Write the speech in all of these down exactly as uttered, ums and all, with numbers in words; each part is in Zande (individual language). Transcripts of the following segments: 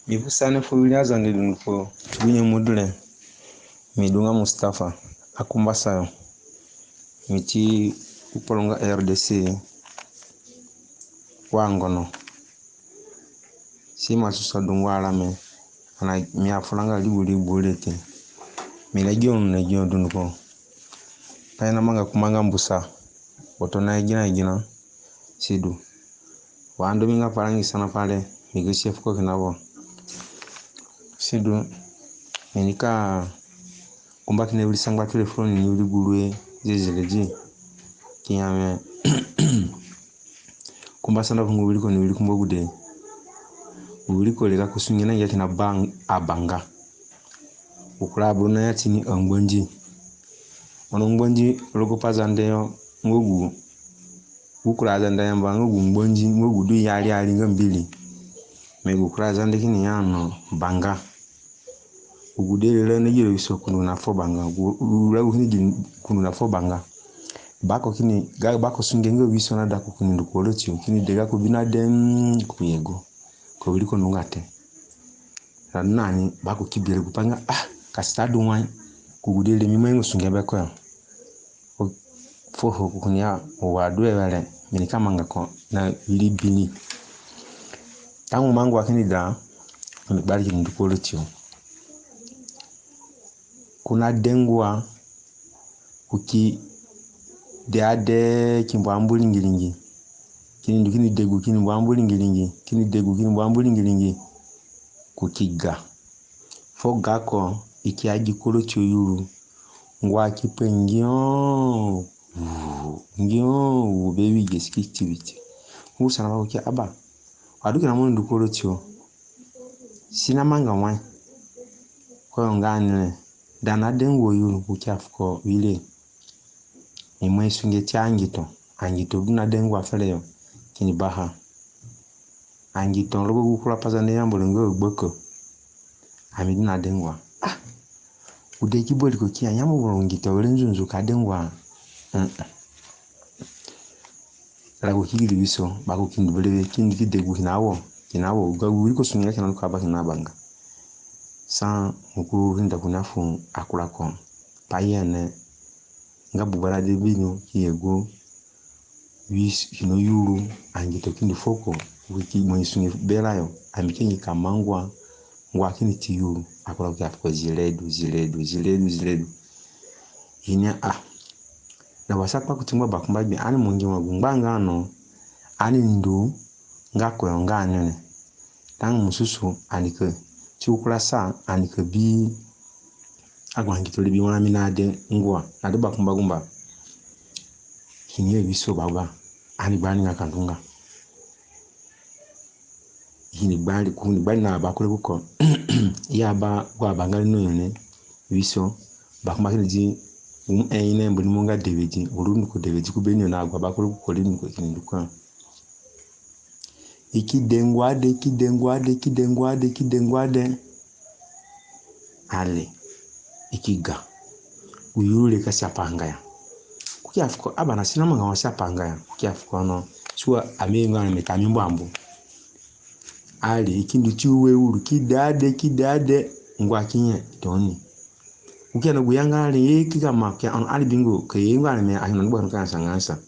Mi fu sene fu wiri Azande dunduko ti gu nyemu du re. Mi du nga Mustafa Akumbasayo. Mi ti gu kporo nga R D C wa Ngono. Si ima susa dungu arame, ana mi afuranga rigbu rigbu re te. Mi na gi ho, na gi ho dunduko. Pai namanga kumba nga mbusa, boto na igina igina. Sidu, wa ndu mi nga parangi sana pare, mi ga si fuko kina bo. Sidu, mi nika kumba kina wiri sangba telefoni ni wiri gurue zezeredi. Ki ya mi kumba sana fu nga wiri ko ni wiri kumba gude. Wiri ko re gako sunge na ngia kina bang-, abanga. Gu kura aboro na ya tini angbandi. Ono ngbandi rogo pa Zande yo nga gu, gu kura Azande ayamba nga gu ngbandi, nga gu du yari yari nga mbiri. Mi gu kura Azande kini ya no banga. Gu gude re na giro wiso kundu na fo banga. Gu, gu, gu kini gi kundu na fo banga. Bako kini, ga, bako sunge nga wiso na dako kini ndu ku oro tiyo. Kini de gako bi na de, mm, ku yego. Ko wiri ko nunga te. Ra nani, bako ki bi re gu pa nga, ah, ka si ta du wai. Gu gude re mi mangi nga sunge be ko yo. Fuo ho ku kini ya wa du awere, mi nika manga ko na wiri bini. Tangu mangu wa kini da, mi gbari kini ndu ku oro tiyo. Ku na de ngua, ku ki de ade ki mbu ambu ringiringi. Kini ndu kini de gu kini mbu ambu ringiringi. Kini de gu kini mbu ambu ringiringi. Ku ki ga. Fuo gako, i ki agi ku oro tiyo yuru. Ngua ki pe ngio, ngio, wu be wi ge si ki ti biti. Ngu sana ba ku ki aba. Wa du kina mo ni ndu ku oro tiyo. Si namanga wai. Ko yo nga ni re. Da na de ngua yuru ku ki afuko wire. Mi mai sunge ti angito. Angito du na de ngua fere yo. Kini baha. Angito rogo gu kura pa Zande yambu re nga gboko. Ami du na de ngua. Ah. Gude ki bori ko ki ya nyambu boro ngito were nzunzu ka de ngua. Mm. Rago ki giri wiso, bako kini du berewe, kini ki de gu kina wo, kina wo, ga gu wiri ko sunge kina du ka ba kina banga. Sa mo ku rinda ku na fu akura ko. Pa yene, nga bubara de bino ki yego, wisi kino yuru, angito kini fuo ko, wi ki mo isunge bera yo, ami kini ka mangua, ngua kini ti yuru, akura ko ki afuko ziredu, ziredu, ziredu, ziredu. Ini a, na wasa kpa kuti ngba bakumba gbe, ani mungi wa gu ngba nga no, ani ndu, nga ko yo nga ani re. Tangu mo susu, ani ka, ti gu kura sa, ani ka bi, agu angito re bi wa mi na de ngua, na de bakumba gumba. Kini ye wiso baba, ani gba ni nga ka ndunga. Kini gba ni, ku ni gba ni na bakure kuko. Ya ba, gua banga no yo ne, wiso, bakumba kini di, um, e, ine mbuni mo nga David, uru nduko David ku beni yo na gua bakure kuko ri nduko kini nduko. I ki de ngua de, ki de ngua de, ki de ngua de, ki de ngua de. Ale, i ki ga. Gu yuru re ka si apanga ya. Ku ki afuko, aba na si namanga wa si apanga ya. Ku ki afuko no. Sua, ami ngua na mi ka mi mbu ambu. Ale, i ki ndu ti ue uru, ki de ade, ki de ade. Ngua ki nye, toni. Ku ki ana gu yanga re, ye ki ga ma, ki ana ali bingo, ke ye ngua na mi, a hino ngba no ka nsa ngansa.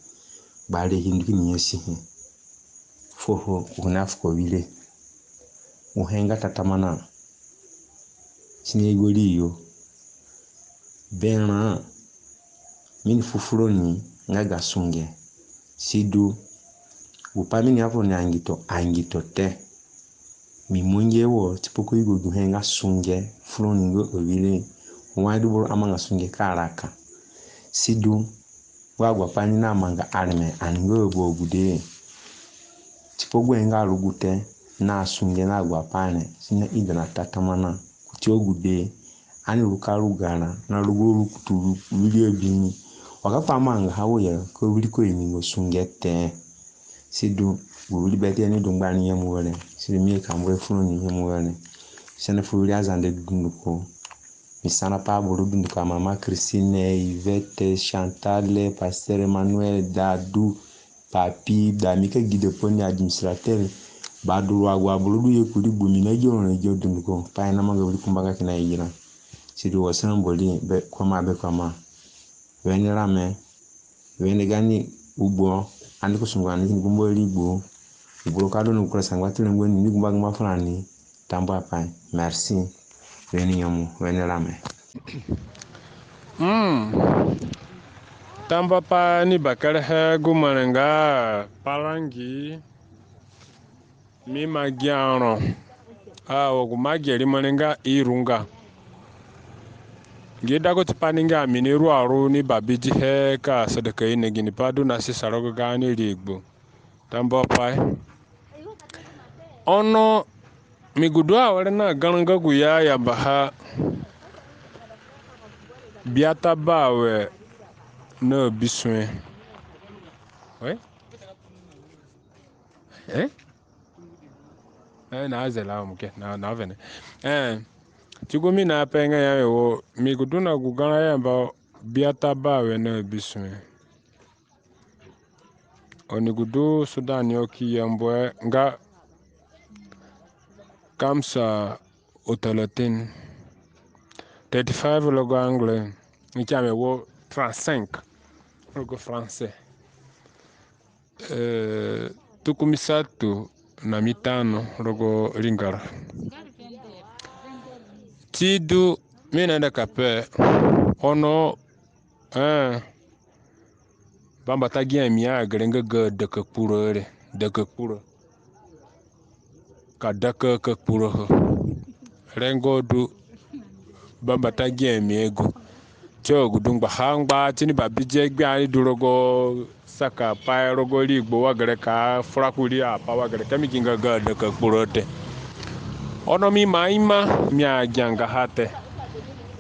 Gbare ki ndu kini nyasi he. Fuo ho, u na fuko wire. U he nga tatamana. Si ni gori yo. Berã, mi ni fu furoni nga ga sunge. Sidu, gu pa mi ni ya furoni angito, angito te. Mi mangi wo, tipa ko yugo gu he nga sunge, furoni nga awire. Wai du boro amanga sunge ka raka. Sidu, wa agu apai ni namanga areme, ani nga agu agude. Tipa gu he nga rugute, na sunge na agu apai re, si na ida na tatamana, kuti agude, ani ruka rugara, na rugo rukutu ru-, wiri abini. Wa ka kpa mangaha wo ya, ka wiri ko ini nga sunge te. Sidu, gu wiri bete ni du ngba ni nyemu were. Sidu mi ye ka mbu he furoni nyemu were. Sene fu wiri Azande dunduko. Mi sana pa aboro dunduko, a Mama Christine, Yvette, Chantal, Pasteur Emmanuel, Dadu, Papi, Dami ka gide pani administrateur, Baduru agu aboro du ye kuri gbu mi na gi oro na gi dunduko. Pai namanga wiri kumba nga kina igira. Si du wa sina Mbori be kua ma be kua ma. Wene rame. Wene gani ugbo. Ani ku sungu ani kini gumba rigbo. Ugbo ka du ni kura sangba tire ngbe ni gumba gumba furani. Tambuapai. Merci. Wene nyemu. Wene rame. Mm. Tambuapai ni bakere he gu mo re nga Parangi. Mi ma gia ro. A, wa gu ma gia rimo re nga i ru nga. Gi dago tipa ni nga mi ni ru aru ni babidihe ka sadaka ino ginipai du na sisa rogo gaani rigbo. Tambuapai. Ono mi gu du awere na garã nga gu i ayambaha biata bawe na bisue. Oi? Eh? Eh, na zela mu ke, na, na vene. Eh, ti gu mi naape nga ya wo, mi gu du na gu garã yamba biata bawe na bisue. Oni gu du Sudan yo ki yambu he nga kamsa utalatin. Thirty-five rogo Anglais. Ni ki ya mi wo trente-cinq rogo Français. Eh, tuku misatu na mitano rogo Lingala. Ti du mi naida ka pe ono, eh, bambata gia mi agere nga ga daka kpuro re, daka kpuro. Ka daka ka kpuro ho. Rengo du bambata gia mi egu. Ti agu du ngbaha ngba ti ni babidihe gbia ni du rogo sakapai rogo rigbo wa gere ka fura kuri apai wa gere ka mi ki nga ga daka kpuro te. Ono mi ima ima mi agianga ha te.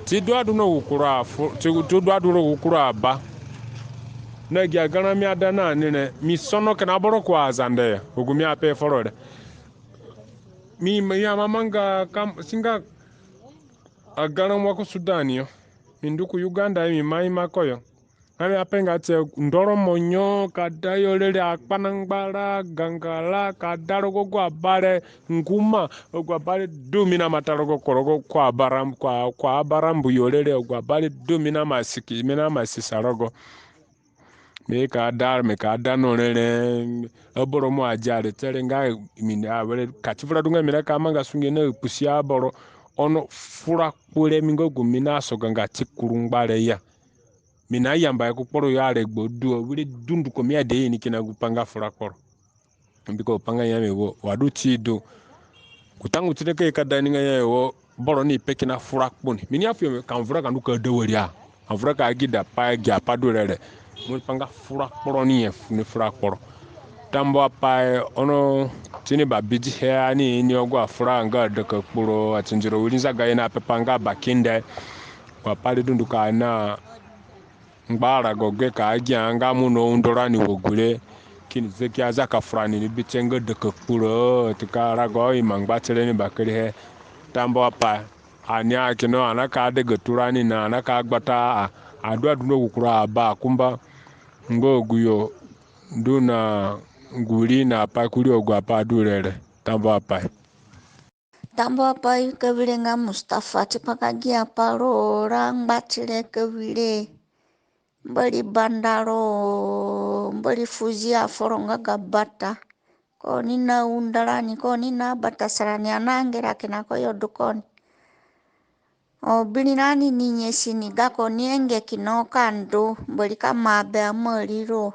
Ti du adu na gu kura afu, ti, ti du adu rogo gu kura aba. Na gi agarã mi ada na ni re, mi sono kina boro ku Azande ya, agu mi ape foro re. Mi, mi amamanga kam, singia agarã wa ku Sudan yo. Mi ndu ku Uganda, mi ima ima koyo. Ami apenga tie ndoro monyo, ka da yo rere akpanangbara, gangara, ka da rogo agu abare nguma, agu abare du mi namata rogo ku rogo ku abara, ku a, ku abara mbu yo rere, agu abare du mi namasiki, mi namasisa rogo. Mi ka da, mi ka da no rere, aboro mo adia re te re nga mi awere ka ti vura du nga mi raka manga sunge na kpusi aboro, ono fura kpure mi nga gu mi nasoganga ti kuru ngba re ya. Mi nayamba ya ku kporo yo aregbo du, awire dunduko mi ade ini kina gu pa nga fura kporo. Mbiko pa nga ya mi wo, wa du ti du. Ku tangu ti ni ka ye ka da ni nga ya wo, boro ni pe kina fura kponi. Mi ni afu yo ka vura ka ndu ka da wari a. Ka vura ka gida pa gia pa du rere. Mo pa nga fura kporo ni ye fu ni fura kporo. Tambuapai ono ti ni babidihe ani ini agu afura nga daka kpuro, atindiro wiri nzaga ye na pe pa nga bakinde. Wa pa ri dunduko na ngba arago gbe ka gia nga mo naundo rani wa gure. Kini zaki azaka furani ni bi tie nga daka kpuro, ti ka arago ima ngba ti re ni bakere he. Tambuapai. Ani akino, ani ka dega turani na, ani ka gbata a, adu adu na gu kura aba akumba. Nga agu yo du na guri na pai kuri agu apai du rere. Tambuapai. Tambuapai, ka bi re nga Mustafa tipa ka gia pa ro, ra ngba ti re ka bi re. Mbori banda ro, Mbori fu zia foro nga ga bata. Ko ni naunda rani, ko ni nabatasa rani, ani angera kina koyo du ko ni. O biri rani ni nyesi ni gako ni enge kina ka ndu, Mbori ka maa be amari ro.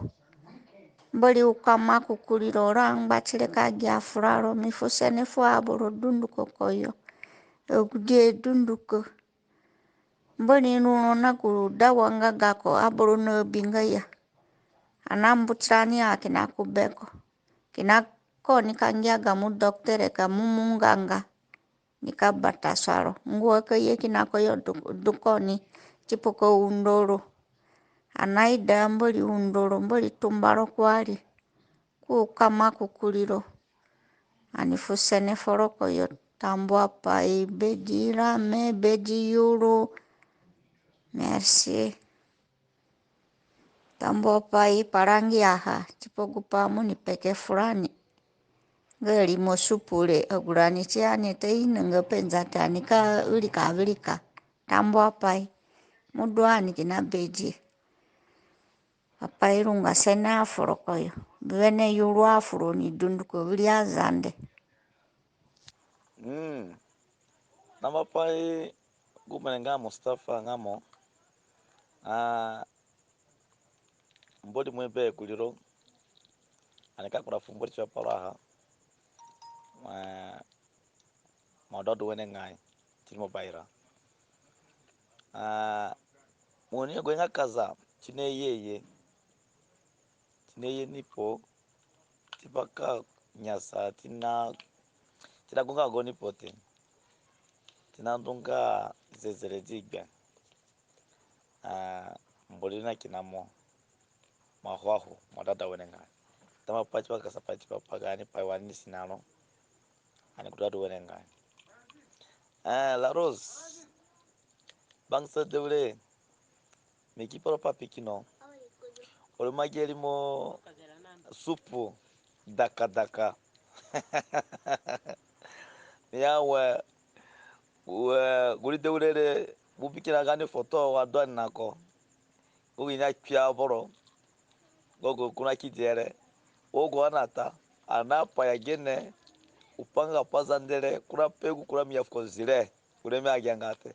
Mbori u ka maa kukuri ro, ra ngba ti re ka gia fura ro, mi fu sene fu aboro dunduko koyo. Agude dunduko. Mbori ru ro na gu dawa nga gako aboro nabi nga ya. Ani ambu tirani a kina ku beko. Kina ko ni ka ngia gamu dokitere, gamu munganga. Ni ka batasa ro. Ngua ka ye kina koyo du, du ko ni. Tipa ka undo ro. Ani naida Mbori undo ro, Mbori tumba ro kuari. Ku ka maa kukuri ro. Ani fu sene foro koyo. Tambuapai, bedi rame, bedi yuru. Merci. Tambuapai, pa rangi aha, tipa gu pa mo ni peke furani. Nga rimo supu re, agu rani ti ani ta ino nga penza te, ani ka wirika wirika. Tambuapai. Mo du ani kina bedi. Apai rungo sene afuro koyo. Wene yuru afuro ni dunduko wiri Azande. Mm. Tambuapai gu mi re nga Mustafa nga mo. Ah, Mbori mo ibe kuriro. Ani ka kpara fu Mbori tipa pa raha. Ah, mo du adu wenengai. Ti mo baira. Ah, mo ni agu nga kaza. Ti ni ye ye. Ti ni ye nipo. Tipa ka nyasa ti na, ti na gunga go nipo te. Ti na dunga zezere di gbe. Ah, Mbori na kina mo. Mo ahu ahu, mo dada wenengai. Tambuapai tipa ka sa pai tipa pa gaani pai wa ni si na ro. Ani kuda du wenengai. Ah, La Rose. Bangisa deure. Mi ki poro papi kino. Ore ma geri mo supu daka daka. Ya we, we, guri deure re, bu bikira gani foto wa do ani na ko. Gu gi na kpia boro. Gogo kuna kidere. Ogo anata. Ana pa ya gene. Upanga pa Zande re. Kuna pegu kuna mi ya fuko zire. Kure mi agianga te.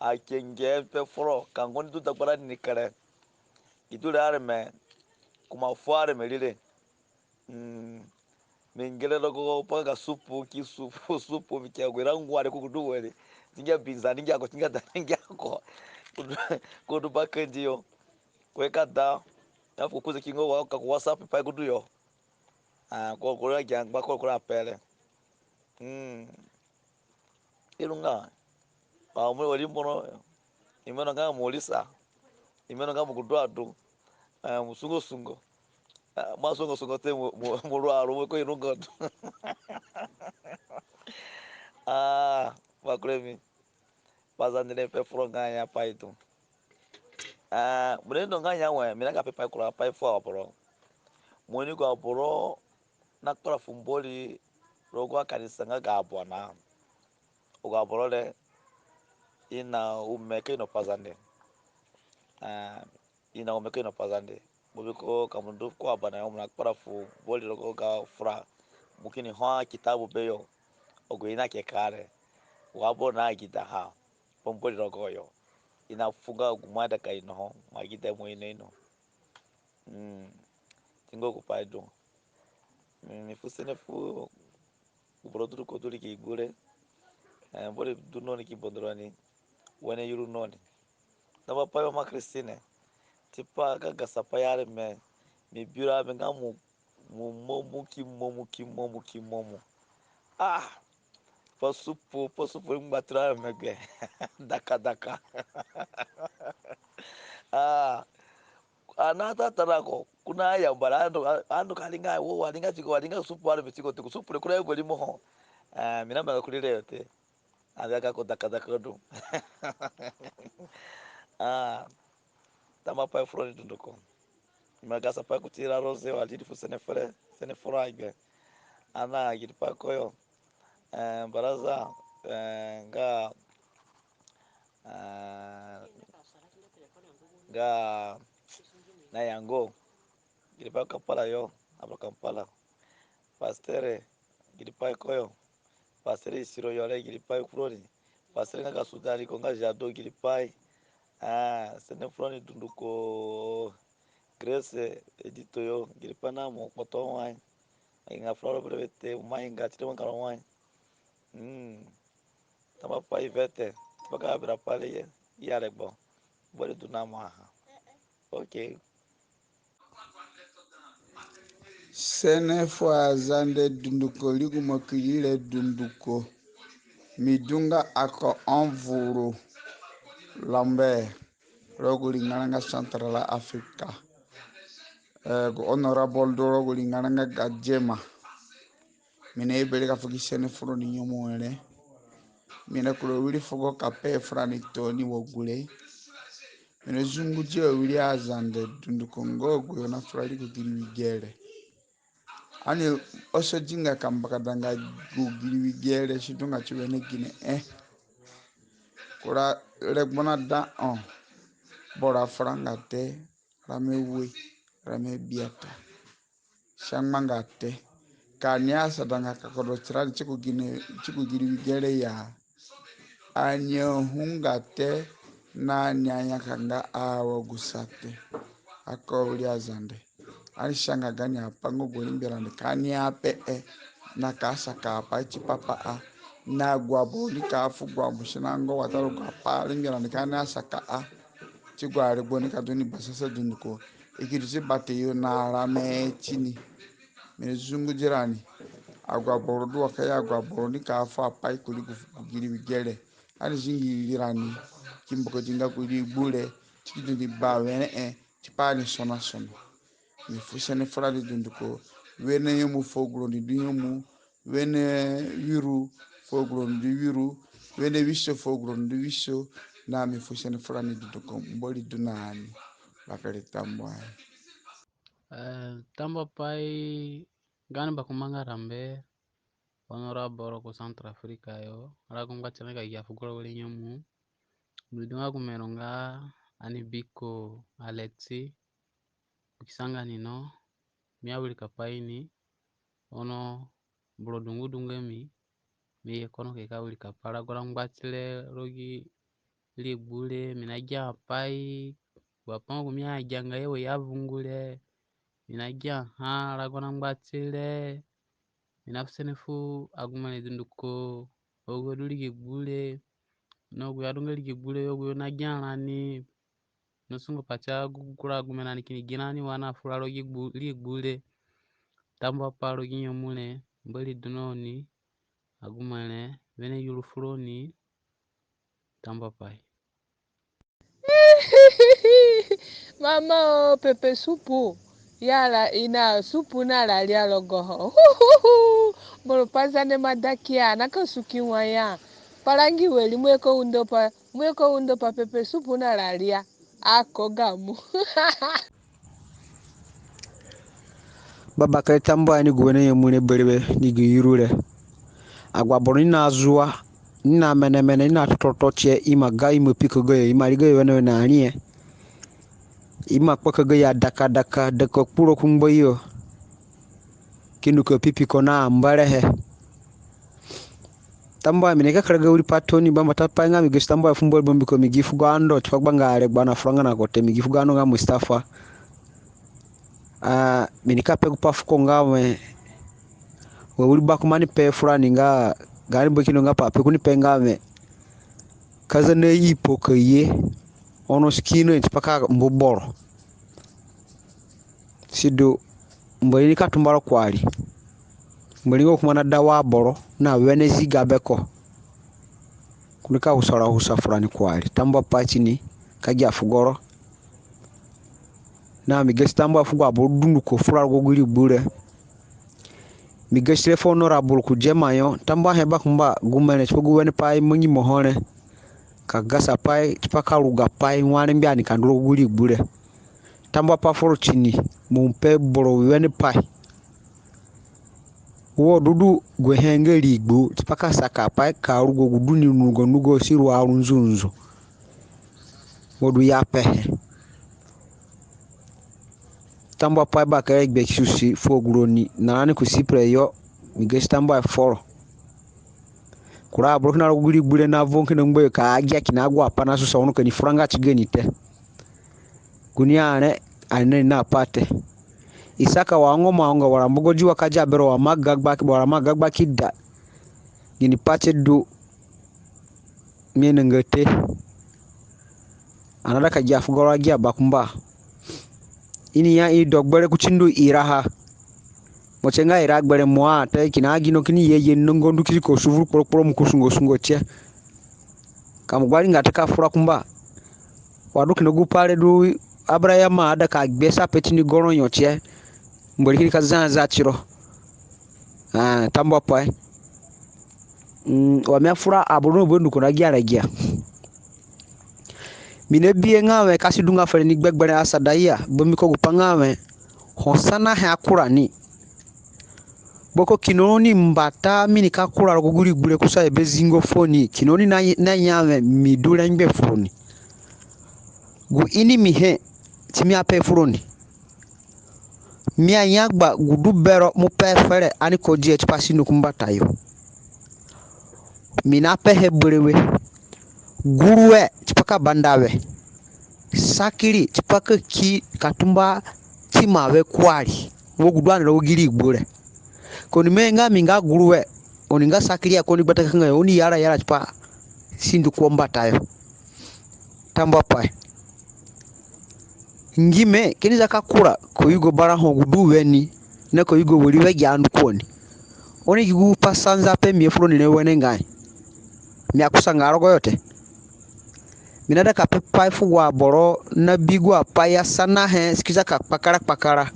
Akenge mpe foro. Ka ngo ni du dagbara ni kere. Gi du re areme. Kuma fu areme rire. Mm. Mi ngere rogo pa ga supu ki supu supu mi kia gwera ngware ku du were. Ningia binza ningia ko ningia da ningia ko. Kudu, kudu bakendi yo. Kwe ka da. Ya fu kuze kingo wa ka ku WhatsApp pa kudu yo. Ah, ko ko ra giangba ko ko ra pere. Mm. Irunga. Wa mo wari mbono. Imeno nga mo risa. Imeno nga mo kudu adu. Eh, mo sungo sungo. Ah, ma sungo sungo te mo, mo, mo ru aro mo ko irunga. Ah, bakure mi. Bazande ni pe furo nga ya pai tu. Ah, mo ni ino nga ya we, mi na ka pe pai kura pai fu aboro. Mo ni gu aboro na kpara fu Mbori rogo akanisa nga ga abona. Ogo aboro re i na ume ka ino pa Zande. Ah, i na ume ka ino pa Zande. Mbiko ka mo ndu ku abana yo mo na kpara fu Mbori rogo ga fura. Mo kini ho kitabu beyo. Ogo i na ke kare. Wa aboro na agidaha pa Mbori rogo yo. I na fu nga gu mo aida ka ino ho. Mo agida mo ino ino. Mm. Ti nga gu pai du. Mi, mi fu sene fu gu boro du ko du ri ki gure. Eh, Mbori du no ni ki bondoro ni. Wene yuru no ni. Na ba pai wa ma Christine. Tipa ka gasa pai areme. Mi bira mi nga mo, mo, mo, mo ki mo, mo ki mo, mo ki mo, mo. Ah! Pa supu, pa supu ngbatura areme gbe. Daka, daka. Ah! Ana ta tara ko, kuna ya bara ando, ando ka ringa wo, wa ringa tiko, wa ringa supu areme tiko, tiko supu re kuna yo bari mo ho. Ah, mi na manga kuri re yo te. Abia ka ko daka daka du. Ah, tama pai furo ni dunduko. Mi agasa pai kuti ra roze wa didi fu sene fere, sene furo agbe. Ana gidi pai koyo. Eh, baraza, eh, nga, eh, nga na yango. Gidi pai Kampala yo, abra Kampala. Pastere, gidi pai koyo. Pastere Isiro yo re gidi pai furo ni. Pastere nga ga Sudani ko nga Jado gidi pai. Ah, sene furo ni dunduko. Grace, Edito yo, gidi pai na mo kpoto wai. Ai nga furo ro bere bete, mai nga tire mo karo wai. Mm. Tama pai vete, baka bira pale ye, ya regbo. Bore du na mo aha. Okay. Sene fu Azande dunduko, ligu mo kiri re dunduko. Mi du nga ako onvuru lambe rogo ringara nga Central Africa. Eh, gu honorable du rogo ringara nga Gajema. Mi na ibere ka fu gi sene furo ni nyemu were. Mi na kuro wiri fugo ka pe fura ni toni wa gure. Mi na zungu dia wiri Azande dunduko nga agu yo na fura ri ku gini wi gere. Ani asadi nga ka mbakada nga gu giriwi gere si du nga ti wene gine, eh. Kura regbo na da, oh. Boro afuranga te, rame ue, rame biata. Si angbanga te. Ka ani asada nga ka kodo tirani ti gu gine, ti gu giriwi gere ya. Ani ahunga te, na ani anyakanga awagusa te. Ako wiri Azande. Ani si anga gaani apai nga gu aringara ni ka ani ape, eh, na ka saka apai tipa pa a. Na agu aboro nika fu gu amusi na ngo watadu gu apai aringara ni ka ani asaka a. Ti gu aregbo nika du ni basasa dunduko. I ki du ti bata yo na rame tini. Mi ni zungudi rani. Agu aboro du wa ka ya agu aboro nika fu apai kurii gu, gu giriwi gere. Ani zingi rani. Ki mbakadi nga gu rigbu re. Ti ki du ni ba wene, eh. Tipa ani sonasono. Mi fu sene furani dunduko. Wene nyemu fu agu roni du nyemu. Wene wiru fu agu roni du wiru. Wene wiso fu agu roni du wiso. Na mi fu sene furani dunduko. Mbori du na ani. Bakere tambuahe. Eh, tambuapai gaani bakumba nga Rambe, ono ru aboro ku Centrafrique yo, rago ngbatire ka gia fu goro were nyemu. Mi du nga gu mero nga ani biko Alexi, ku kisanga ni no, mi awirikapai ni, ono boro dungu du nga mi, mi ye kono ke ka wirikapai rago ra ngbatire rogo gi rigbu re, mi na gia apai, gu apai nga gu mi agianga ye we ya vungu re, mi na giaha rago na ngbatire, mi na fu sene fu agume re dunduko, agu du rigbu re, na agu yo adunga rigbu re, agu yo na gia rani, na sungo pati agu kura agume rani kini gi rani wa na fura rogo gi gbu, rigbu re. Tambuapai rogo gi nyemu re, Mbori du na oni, agume re, wene yuru furoni, tambuapai. Mama o, pepe supu. Yara ina supu na raria rogoho. Moro pa Zande madakia, na ka suki waya. Parangi weri, mo ye ka undo pa, mo ye ka undo pa pepe supu na raria. Ako gamu. Babakere tambuahe ni gu wene nyemu re berewe ni gi yuru re. Agu aboro ni na zua, ni na menemene, ni na totoro tie, i ma ga, i ma piko gayo, i ma ri gayo wenewene arie. I ma kpaka gayo adakadaka, daka kpuro ku ngbayo. Ki ndu ka pipiko na mberehe. Tambuahe mi nika karaga wiri pa tooni bambata pai nga mi gasi tambuahe fu Mbori bambiko mi gi fugo ando tipa gbanga aregbo na furanga na ko te, mi gi fugo ando nga Mustafa. Ah, mi nika pe gu pa fuko nga we, wa wiri bakumba ni pe furani nga gaani bakindo nga pa pe ko ni pe nga we, ka za na ipo ka ye, ono si kina tipa ka mbu boro. Sidu, Mbori nika tumba ro kuari. Mbori nga gu kumba na da wa aboro na wene ziga be ko. Ko nika husa ro ahusa furani kuari. Tambuapai tini ka gia fugo ro. Na mi gasi tambuahe fu agu aboro dunduko fura rogo gu rigbu re. Mi gasi re fu Honorable ku Jema yo, tambuahe bakumba gu mere tipa gu wene pai mangi mo ho re. Ka gasa pai tipa ka ruga pai wari ngbi ani ka ndu rogo gu rigbu re. Tambuapai foro tini, mo pe boro wene pai. Wo du du gu he nga rigbu tipa ka saka pai ka rugo gu du ni nugo nugo si ru aru nzunzu. Wo du ya pehe. Tambuapai bakere gbe kisusi fu agu roni na rani ku Sipre yo, mi gasi tambuahe foro. Kura aboro kina rogo gu rigbu re na vo kina ngbayo ka agia kina agu apai na susa ono ka ni furanga ti gani te. Gu ni are ani na ni na pa te. Isaka wa ongo ma onga wara mbogo diwa ka dia bero wa ma ga gba, wara ma ga gba ki da. Gini pai tie du mi ainonga te. Ani ada ka gia fugo ro agia bakumba. I ni ya i do gbere kuti ndu iraha. Mo tie nga ira gbere mo a te kina agino kini ye ye nongo ndu kiri ko suvuru kporo kporo mo ku sungo sungo tie. Ka mo gbari nga te ka fura kumba. Wa du kina gu pai re du Abarayama ada ka gbe sa pe tini goro yo tie. Mbori kini ka za za tiro. Ah, tambuapai. Mm, wa mi afura aboro na bandu ko na gia re gia. Mi na bihe nga we ka si du nga fere ni gbegberẽ asada ya, bambiko gu pai nga we ho sanahe akurani. Boko kina oni mbata mi nika kura rogo gu regbo re kusayo be zingo fuoni, kina oni na, na ya wẽ mi du rengbe furoni. Gu ini mi he ti mi ape furoni. Mi aya gba gu du bero mo pe fere ani kodihe tipa si ndu ku mbatayo. Mi na pehe berewe. Guru we tipa ka banda we. Sakiri tipa ka ki ka tumba tima we kuari. Wo gu du ani rogo gi regbo re. Ka oni me nga mi nga guru we, oni nga sakiri ya ka oni gbata kanga yo, oni yara yara tipa si ndu ku mbatayo. Tambuapai. Ngime, kini za ka kura, ka yugo bara ho gu du we ni, na ka yugo wari we gia ndu kuoni. Oni gi gu pa sanza pe mi ye furoni re wenengai. Mi akusanga rogoyo te. Mi naida ka pe pai fu agu aboro na bi agu apai asanahe, si ki za ka kpakara kpakara.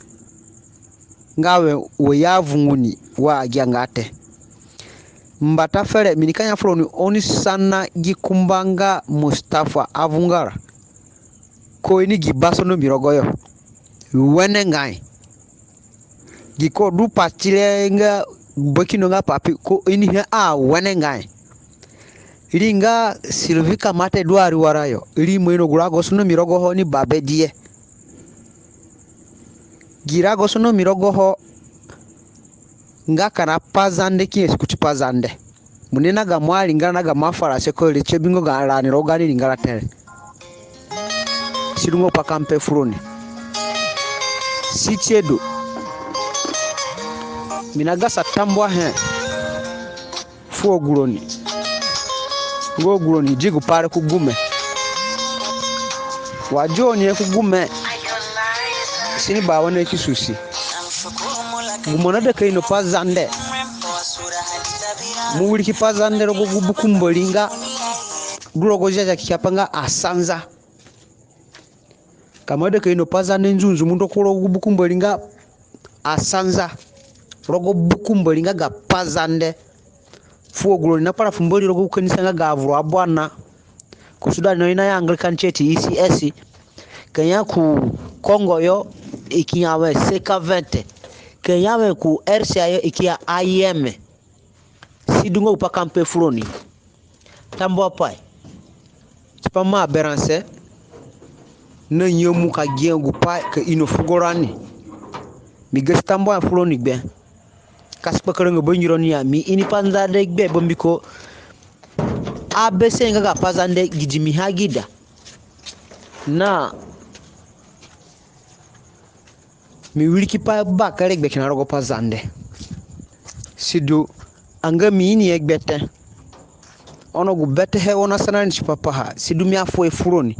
Nga we, we ya vungu ni wa agianga te. Mbata fere, mi nika ya furoni oni sana gi kumba nga Mustafa Avungara. Ka ini gi baso na mi rogoyo. Wenengai. Gi ko du pati re nga bakino nga papi ka ini he a wenengai. Ri nga Sylvie Kamate du ariwarayo. Ri ima ino gu rago sono mi rogoho ni babedie. Gi rago sono mi rogoho nga kina Pazande ki nyasi kuti Pazande. Mo ni na gamo aringara na gamo afarase ko re tie bingo ga rani rogo gaani ringara te re. Sidu nga gu pa ka mi pe furoni. Si tie du. Mi na gasa tambuahe fu agu roni. Nga agu roni di gu pa re ku gume. Wa di oni he ku gume. Si ni ba wene ki susi. Gu mo naida ka ino Pazande. Mo wiriki Pazande rogo gu buku Mbori nga du rogo Ziazia Kekeapai nga asanza. Ka mo aida ka ino Pazande nzunzu, mo ndu ku rogo gu buku Mbori nga asanza. Rogo buku Mbori nga ga Pazande. Fu agu roni na kpara fu Mbori rogo gu kanisa nga ga avuru abua na. Ku Sudan yo i na ya Anglican Church, E C S. Ka ya ku Congo yo i ki ya we C K vingt. Ka ya we ku R C A yo i ki ya I M. Sidu nga gu pa ka mi pe furoni. Tambuapai. Tipa mo aberãse na nyemu ka gia gu pai ka ino fugo rani. Mi gasi tambuahe furoni gbe. Ka si kpakaranga bangironi ya, mi ini Pazande gbe bambiko abese nga ga Pazande gidi mi ha gida. Na mi wiriki pa bakere gbe kina rogo Pazande. Sidu anga mi ini he gbe te. Ono gu bete he oni asana ni tipa paha. Sidu mi afuhe furoni.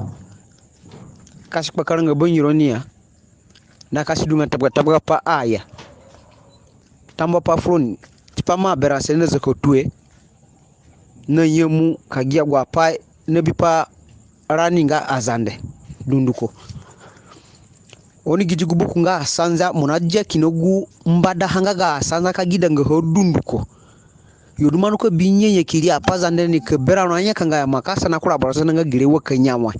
Ka si kpakaranga bangironi ya. Na ka si du nga tabga tabga pa aya. Tambuapai furoni. Tipa mo aberãse na zaka tue. Na nyemu ka gia agu apai na bipa rani nga Azande dunduko. Oni gidi gu buku nga asanza, mo nadia kina gu mbadaha nga ga asanza ka gidanga ha dunduko. Yo du mo nika bi nyanyaki ri aPazande ni ka berã ro anyakanga ya, mo ka sana kura boro sana nga gere wa ka nya wai.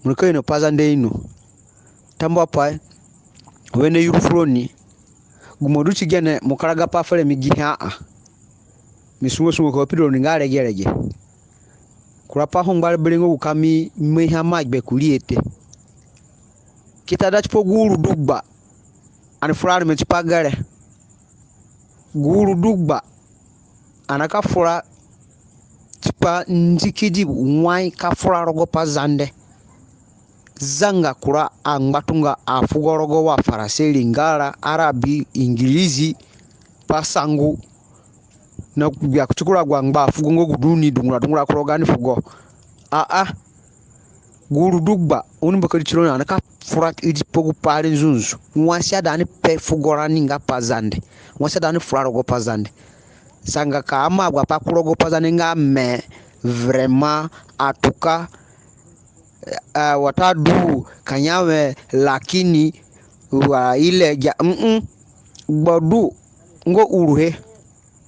Mo nika ino Pazande ino. Tambuapai. Wene yuru furoni. Gu mo du ti gene mo karaga pa fere mi gihe a. Mi sungo sungo ka pido roni nga regerege. Kura pa ho ngba re bere nga gu ka mi maiha mo agbe kurii te. Ki ta da tipa gu uru du gba. Ani fura areme tipa gere. Gu uru du gba. Ani ka fura tipa ndikidi wai ka fura rogo Pazande. Zanga kura angbatunga afugo rogo wa Farase, Lingala, Arabi, Ingirizi, Pasangu. Na gbia kuti kura agu angba afugo nga gu du ni dungura dungura ku rogo gaani fugo. Aa. Gu uru du gba, oni mbakadi tironi ani ka fura idi pa gu pai re nzunzu. Wai si aida ani pe fugo rani nga Pazande. Wai si aida ani fura rogo Pazande. Zanga ka ama agu apai ku rogo Pazande nga mais, vraiment, en tout cas, eh, watadu ka nya we, lakini, wa ile gia, mm-mm. Gbadu nga uruhe.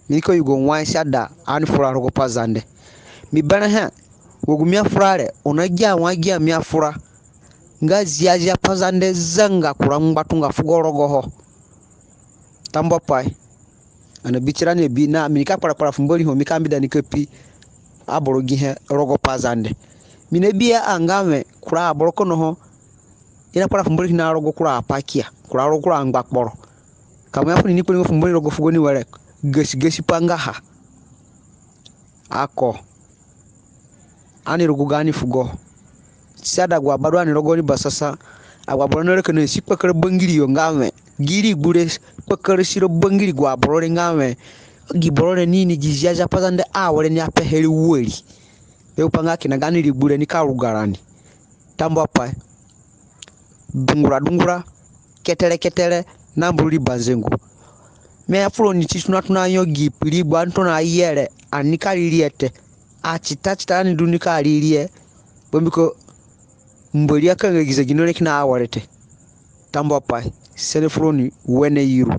Mi ka yugo wai si aida ani fura rogo Pazande. Mi berẽhe, wa gu mi afura re, oni agia wai gia mi afura. Nga ziazia Pazande zanga kura ngbatunga fugo rogoho. Tambuapai. Ani nabi tirani abi na mi nika kparakpara fu Mbori ho mi ka mbeda ni ka pi aboro gihe rogo Pazande. Mi nabihe a nga wẽ kura aboro kono ho i nakpara fu Mbori kina rogo kura apai kia, kura rogo kura angbakporo. Ka mo ya funi ni kpari nga fu Mbori rogo fugo ni were, gasi gasi pa nga ha. Ako. Ani rugu gaani fugo. Si ada agu aba du ani rogo ni basasa. Agu aboro naraka na si kpakara bangiri yo nga wẽ gi rigbu re kpakara siro bangiri agu aboro re nga wẽ gi boro re ni ini gi Ziazia Pazande awere ni apehe re wari. Be gupai nga kina gaani rigbu re nika ruga rani. Tambuapai. Dungura dungura, ketere ketere, na mburu ri banzengu. Mi aya fu roni ti tona tona yo gi rigbu ani tona ye re, ani nika ri ri he te. Atita tita ani du nika ri ri he. Bambiko Mbori akanga gi zegino re kina awere te. Tambuapai, sene fu roni wene yuru.